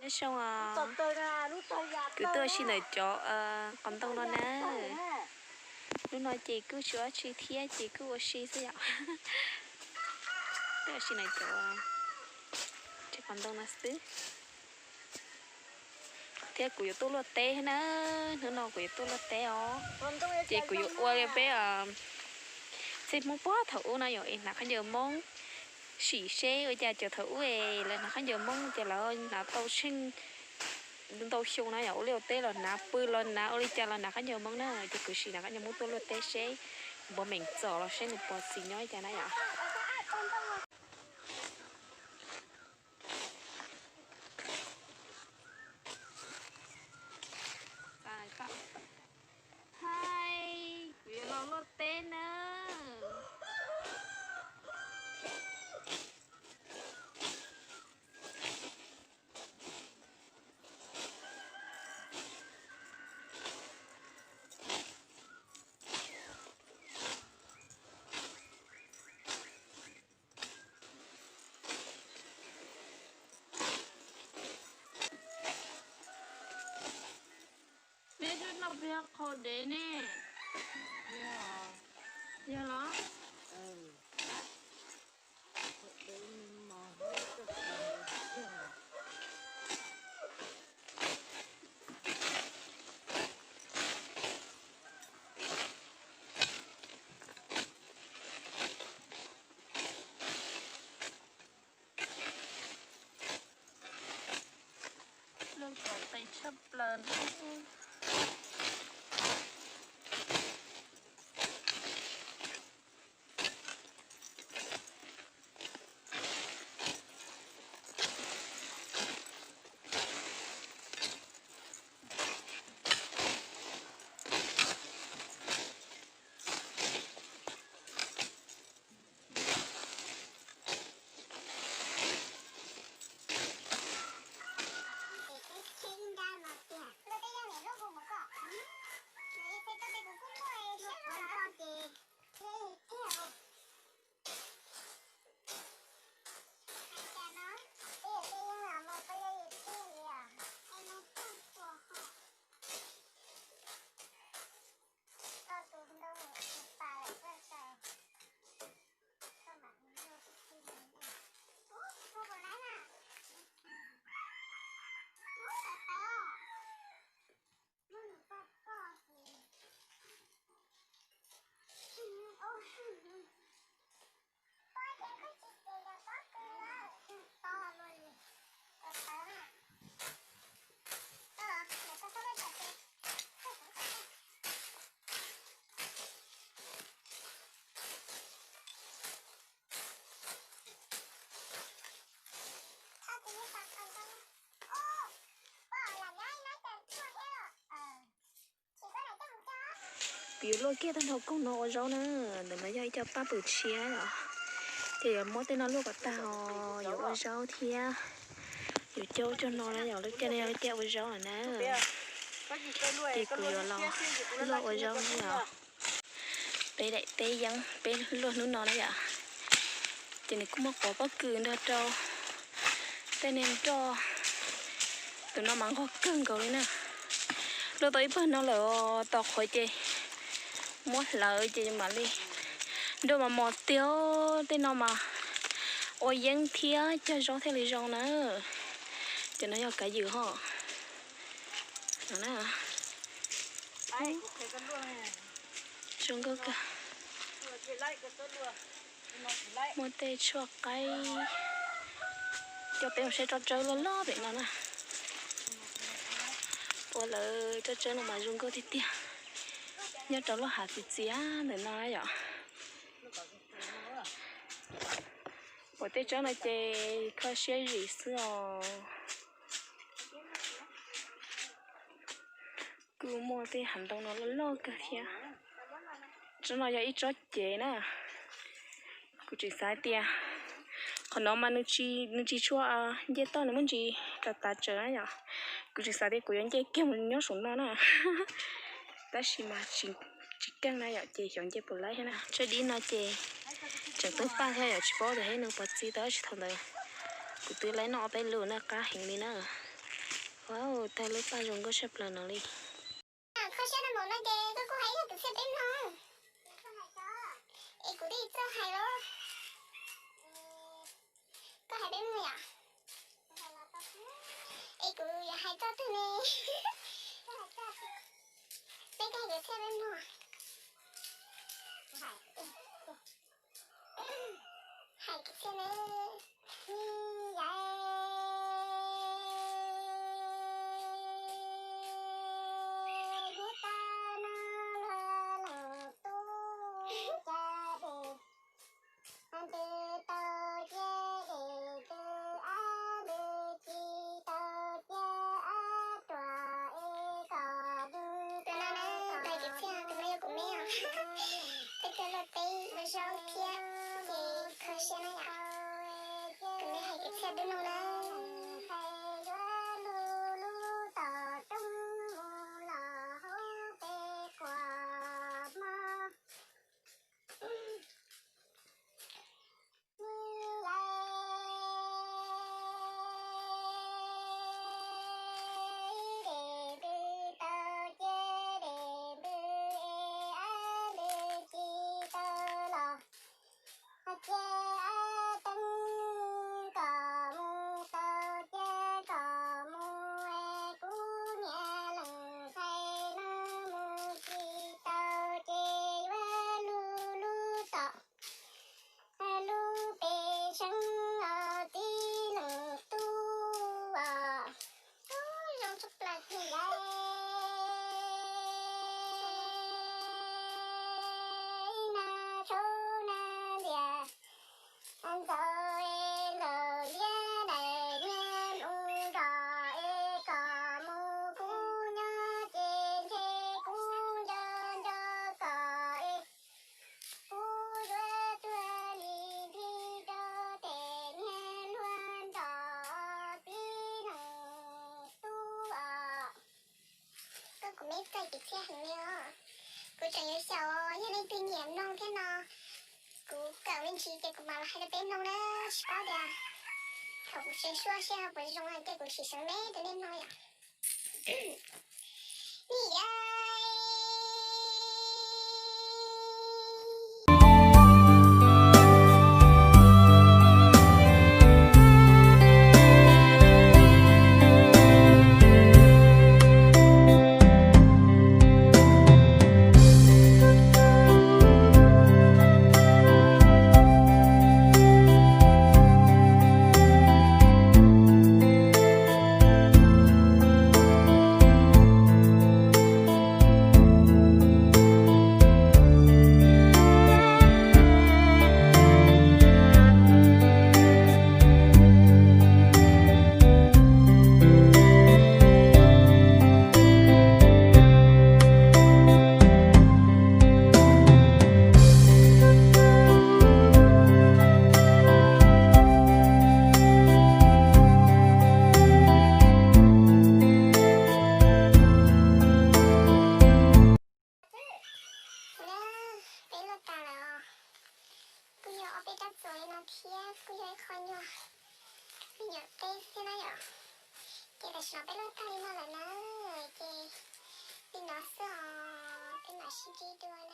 Xyoo os, kuv tuaj ua si ntawm cov qos ntoo no na. Lub no ces kuj tsis ua dab tsi thiab ces kuj ua si xwb yom. Tuaj ua si ntawm cov tsev qos ntoo no xwb. Thiab kuv yuav tuaj luaj teb na, hnub no kuv yuav tuaj luaj teb os. Ces kuv yuav ua li peb txij Hmoob puag thaum ub no yom, es hnav khaub ncaws Hmoob sim seb ua cas cov thaum ub es lawv hnav khaub ncaws Hmoob ces lawv hnav tau tsheej ntau xyoo na yom, ua liaj ua teb los hnav, pw los hnav, ua li cas los hnav khaub ncaws Hmoob na. Ces kuv sim hnav khaub ncaws Hmoob tuaj luaj teb seb npua meem txom los seb nws puas txis nyob li cas na yom. Hais, kuv yuav los luaj teb na. Peb twb noj peb qho dev ne. Yog los? Lub kom qis tshaj plaws. Kuv yuav luaj kiag tag nrho koog no ua zaub na. Ntawm no yog ib co paj pwm tshiab os. Ces yuav muab tej no luaj kom tag os, yuav ua zaub thiab. Yuav coj coj no na yom, lub caij no yog lub caij ua zaub lawm na. Ces kuv yuav los luaj ua zaub na yom. Peb daim teb yeeb peb luaj hnub no na yom. Ces nws kuj muaj quav pob kws nrog rau tej niag nroj. Tus no mas nqog kawg nkaus li na. Luaj tau ib pawg no lawm os, tos qhuav ces muab hlawv ces mam li nroj mas mos tiag. Tej no mas ua yeeb thiab cog zaub thiaj li zoo na. Cov no yog kav ywm hos. No na. Zoo nkauj kawg. Muaj tej tshuaj qaib. Coj peb mus saib tsob tsawb loj loj pem no na. Ua lawv tsob tsawb no mas zoo nkauj tiag tiag. Nyob rau lub hav txias txias ntawm no na yom. Uas tej tsob no ces kho siab zim xwb os. Kuj muaj tej hav ntoo no loj loj kawg thiab. Tsob no yog ib tsob cev na. Kuv tseem xav tias qhov no mas nws tsis tshua nce toj, nws muaj ntsis tas tas tsawv na yom. Kuv tseem xav tias kuv yuav nce kiag mus nyob saum no na. Tab sis mas tsis keej na yom, ces xyov nce puas laib thiab na. Tsawb dib no ces tseem twb paj thiab yom, tsis paub tias nws puas txi tau, tab sis thaum ntawd kuv twb laib noj ob peb lub na, qab heev li na. Wow, tag lub paj zoo nkauj tshaj plaws no li. Kho siab no mus no ces koj kuj hais ib zaj kwv txhiaj peb mloog. Es kuv twb txawj hais los. Koj hais peb mloog yom? Es kuv yuav hais txoj twg ne? Peb koj hais kwv txhiaj peb mloog. Hais kwv txhiaj ne. Ib yam li tas no luag leej tub caj dej, ntws tau cia dej, ntws ab ntws ci tau cia ab ruam es kom ntws. Tus no na, hais kwv txhiaj, tus no yog kuv me os. Peb tuaj luaj teb ua zaub thiab ces kho siab na yom. Kuv me hais kwv txhiaj dub no na. Hais yuav lug lub tom roob mus los hauv peb quas mog. Ib yam li dej ntws tau cia dej ntws es ab ntws ci tau los, cia ab teeb kom mus tau cia kom mus es kuv niam leej ntxhais no mus tsis tau ces yuav lug lub tom lub pem seeb os tib leej tub os. Zoo tshaj plaws li. Ib nag tshauv nag ntias, ntxaus es ntxaus liab daim niag nus nrog es kom mus kuv nyob ces ntshe kuv nco nco kom es kuv yuav tuag li nthi rau tes niag luag nrog tib leej tub os. Koj kuv me txawj kwv txhiaj heev li os. Kuv tseem yuav xyaum, yog leej twg nyiam mloog thiab no, kuv kawm me ntsis ces kuv mam los hais rau peb mloog na. Tsis paub tias thaum kuv tseem suab seb ho puas zoo ces kuv sim seev me rau nej mloog yom. Peb luaj tas lawm os. Kuj yog ob peb rab txuas li no thiab kuj yog ib qho nyuag me nyuam teb xwb na yom. Ces tam sim no peb luaj tag li no lawm na, ces li no xwb os, peb mam sib ntsib dua.